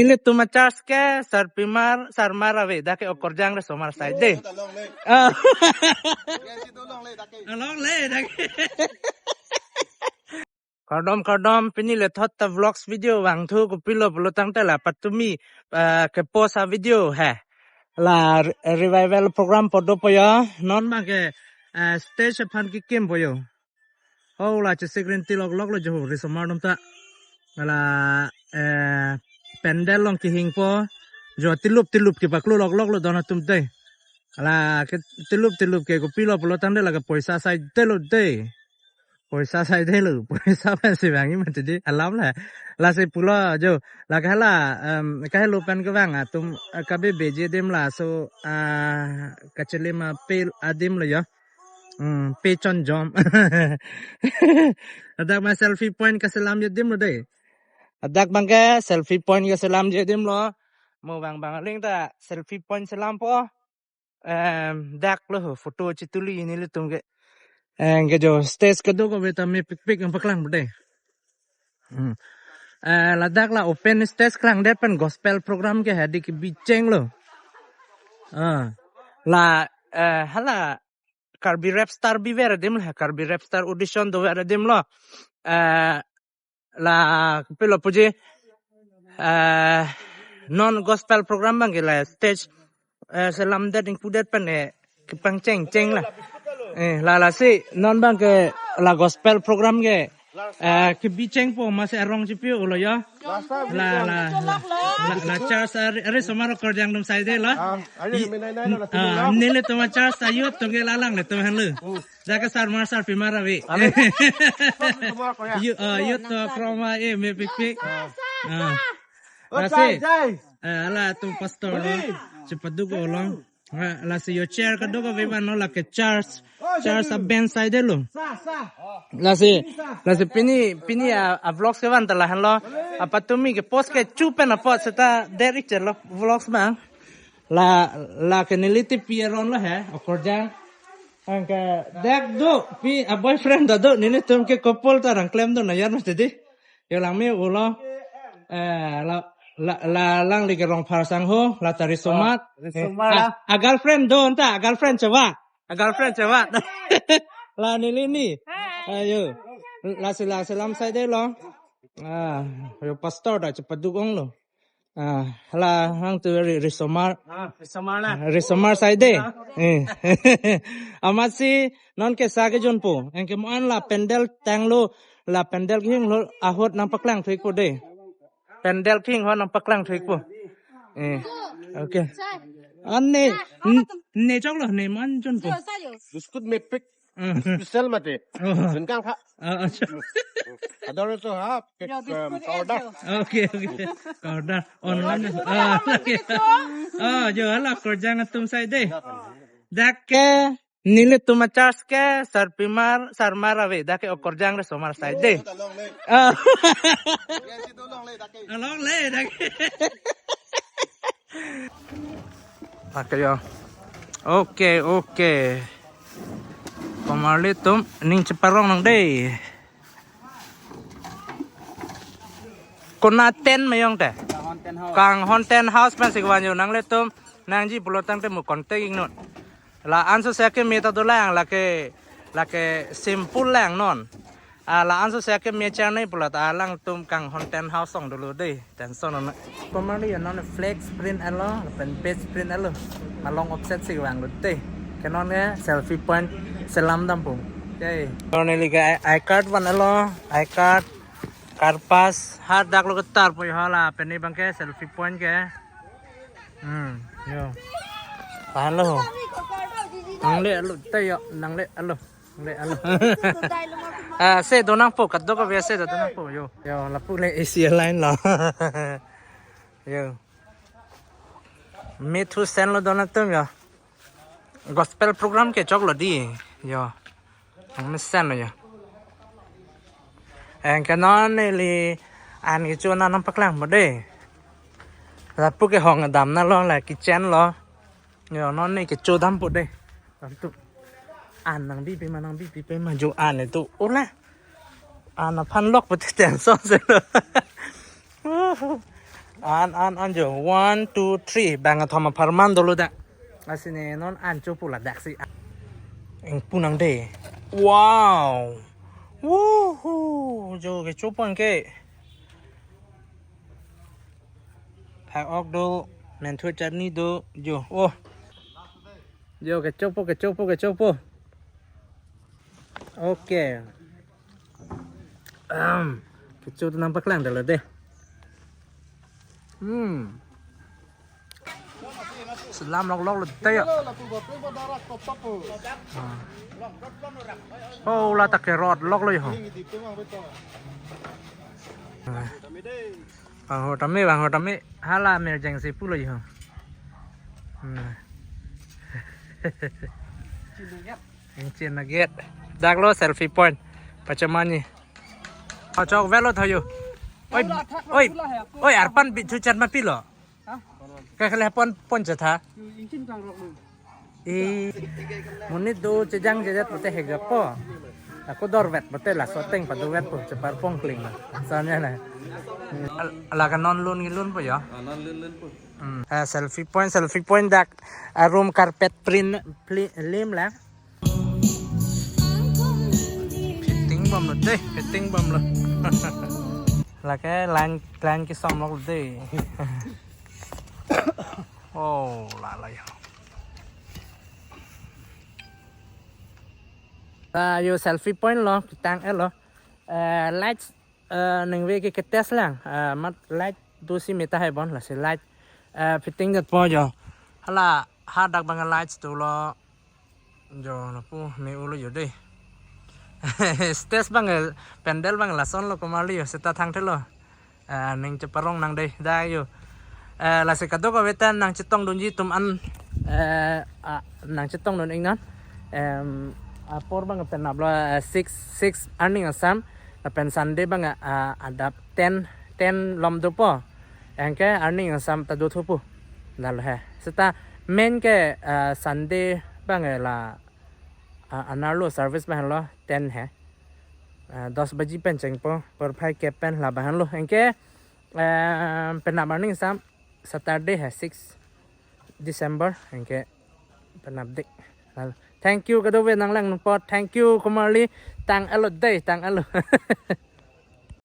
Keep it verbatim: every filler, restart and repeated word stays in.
Nelitum a-church ke sarpimar sarmar ave, dak ke okorjang resomar asai dei. Ah. Along le dak ke. Kardom kardom, pini le thot ta vlogs video vangthu, kopilo pulo tangte la patumi, eh, ke-post a-video he. La re-, revival program po dopo yo, non abang ke, eh, stage aphan kekim po yo. Oh, la chesik rinti loklok lo jo, resomar atum ta. La, eh, pandal along kehingpo. Jo tilup tilup kepaklo loklok lo don atum dei. La ke tilup tilup ke kopilo pulo tangte la ke poisa asai dei lo dei. Poisa asai dei lo, poisa pensi vangji mati dei, alam la. Lasi pulo jo, la ke hala, em, kahelo pen kevang atum, eh, kabe beje adim laso, ah, kachelim ape adim lo yo. Hmm, pe chonjom. Ladak ma selfie point kaselamji adim lo dei. Ladak abang ke selfie point kaselamji adim lo. Mo vang abang aling ta selfie point selampo. Em, dak lo ho, photo chituli nelitum ke. Em, ke jo stage kadokave ta mepikpik nangpaklang po dei. Hmm. Eh, ladak la open stage klangdet pen gospel program ke hadi kebi cheng lo. Ah. La, eh, hala Karbi Rap Star biver adim lo, Karbi Rap Star audition dover adim lo. Eh, la kopilo puji, eh, non gospel program abang ke la stage, eh, selamdet ingpudet pen, eh, kepangcheng cheng la. Eh, la lasi non abang ke la gospel program ke, eh, kebi chengpo, masi arong chipi-o lo yo. La, la, la, la, la church ari, ari resomar okorjang atum asai dei lo. Ah, ari I-, minai nai lo, ah, nelitum a-church a-youth atum ke la alanglitum aphan lo. Hmm. Dak ke sarmar sarpimar ave. Ave. Sarpimar ko ya. Yo, ah, yo to kroma e mepikpik. Ah. Oh, lasi, jai, jai. Eh, halatum pastor lo. Oi. Chepaduk-o lo. Ah, lasi yo chair kadokave vanlo, la ke church. Oh, church a-bench asai dei lo. Sa, sa. Lasi, lasi pini, pini a, a-vlogs kevan ta lahenlo. Apatumi ke-post kecho pen apot seta der-ik chelo vlogs abang. La, la ke neli tipi aron lo he, okorjang. Anke dak do, pi a-boyfriend ta do, nelitum ke couple ta rang klemdun ajar mati dei. Yo lang me-o lo. Eh, la, la, la alangli ke Rongphar sangho, la ta resomar. Oh, resomar. Eh, la. A, a-girlfriend do anta, a-girlfriend cheva. A-girlfriend cheva. La neli ni. Hai. Ayo. Lasi, lasi lam asai dei lo. Ah, yo pastor ta chepaduk-ong lo. Ah, hala hang tu ri-, resomar. Ah, resomar la. Resomar asai dei. Ah. Eh. Amatsi non ke sa kejunpo. Anke mo-an la pandal tanglo, la pandal kehinglo ahut nangpaklangthu-ikpo dei. Pandal kehing ahut nangpaklangthu-ikpo. Eh. Okay. An ne, n-, ne choklo, ne mo-an junpo. Biscuit mepik. Hmm. Special mati. Oh. Bengkang kha. Oh, oh, sure. Ador to ha, pick, um, order. Okay, okay. Order online. Oh, okay. Oh, jo hala okorjang atum asai dei. Dak ke nelitum a-church ke sarpimar sarmar ave, dak ke okorjang resomar asai dei. Ah. Along le dak ke. Pakai yo. Okay, okay. Komarli atum ning cheparong nang dei. Konat tent ma yong te? Kanghon Tent House. Kanghon Tent House pensi kevan yo, nanglitum nangji pulo tangte mo contact-iknon. La-an so seke me ta dolang, lake, lake simple lang non. Ah, la-an so seke me char nai pulo ta alangtum Kanghon Tent House along dolo dei. Tent son non. Komarli non flex print alo, pen page print alo. Malong offset si vanglo dei. Ke non ke selfie point selam dampo. Dei. Non neli ke I, I card van alo, I card, card pass, hadak lo ketar po yo hala, pen ne abang ke selfie point ke. Hmm, yo. Tahan lo. Nangle alo, te yo, nangle alo. Nangle alo. Ah, se donangpo, kadokave se donangpo, yo. Yo, lapu le A C line lo. Yo. Me thu sen lo don atum yo. Gospel program ke choklo dei. Yo. Ang mesen lo yo. Anke non neli an kecho nangpaklangpo dei. Lapu ke hong damnang lo, la kitchen lo. Yo, non ne kecho dampo dei. Lapu an nangbipi ma, nangbipi pe ma jo an le tu. Ola. An aphan lok pute tension se lo. An, an, an jo. One, two, three. Bang athom apharman dolo dak. Lasi ne non an chopo ladak si. Ingpu nang de. Wow. Woohoo. Jo kechopo anke. Phak-ok do. Menthu chutney do. Jo. Oh. Jo kechopo, kechopo, kechopo. Okay. Ahem. Kecho nangpaklang dalo de. Hmm. Selam loklok lo de ya. Ah. Oh, la ta kerot loklo yo. Ah. Bang ho tame, bang ho tame. Hala emergency pulo yo. Hmm. Ingchin nugget. Dak lo selfie point. Pachomani. Achok velo thayo. Oi, oi. Oi, arpan bi chuchat ma pilo. Hah? Kakele pon pon chetha. Ingchin kang rok lu. Eh, monit do chejang jejet pote hegap po. Ako dorvet pote laso ateng padovet po chepar pongkling na. Sanya na. Al-, ala ka non lun ngilun po ya. Ah, non lun lun po. Hmm. Ah, selfie point, selfie point dak. Ah, room carpet print pli-, lim la. Fitting bomlo de, fitting bomlo. Lake line, line kesom lok de. Oh, la la ya. Ah, yo selfie point lo, kitang e lo. Eh, lights, eh, ningve ke ketest lang. Eh, mat light do si meta hai bon lasi light. Eh, fitting det po jo. Hala hadak bang lights do lo. Jo, lapu me-olo yo de. Stage bang, pandal bang lason lo komarli yo, seta thangthelo. Ah, ning cheparong nang de, da yo. Eh, lasi kadokave ta nangchetongdunji atum an, eh, ah, nangchetongdun ingnan. Em, apor bang penap lo, eh, six, six arni asam. Lapen Sunday bang, ah, adap ten, ten lom dopo. Anke arni asam ta dothupo. Dal he. Seta main ke, ah, Sunday bang la, ah, anerlo service bang lo ten he. Ah, dos baji pen chengpo, porphai kep pen la bang lo. Anke, eh, penap arni asam Saturday he, six December, anke penap dik. Thank you kadokave nanglang nangpo. Thank you komarli. Tang e lo de, tang e lo.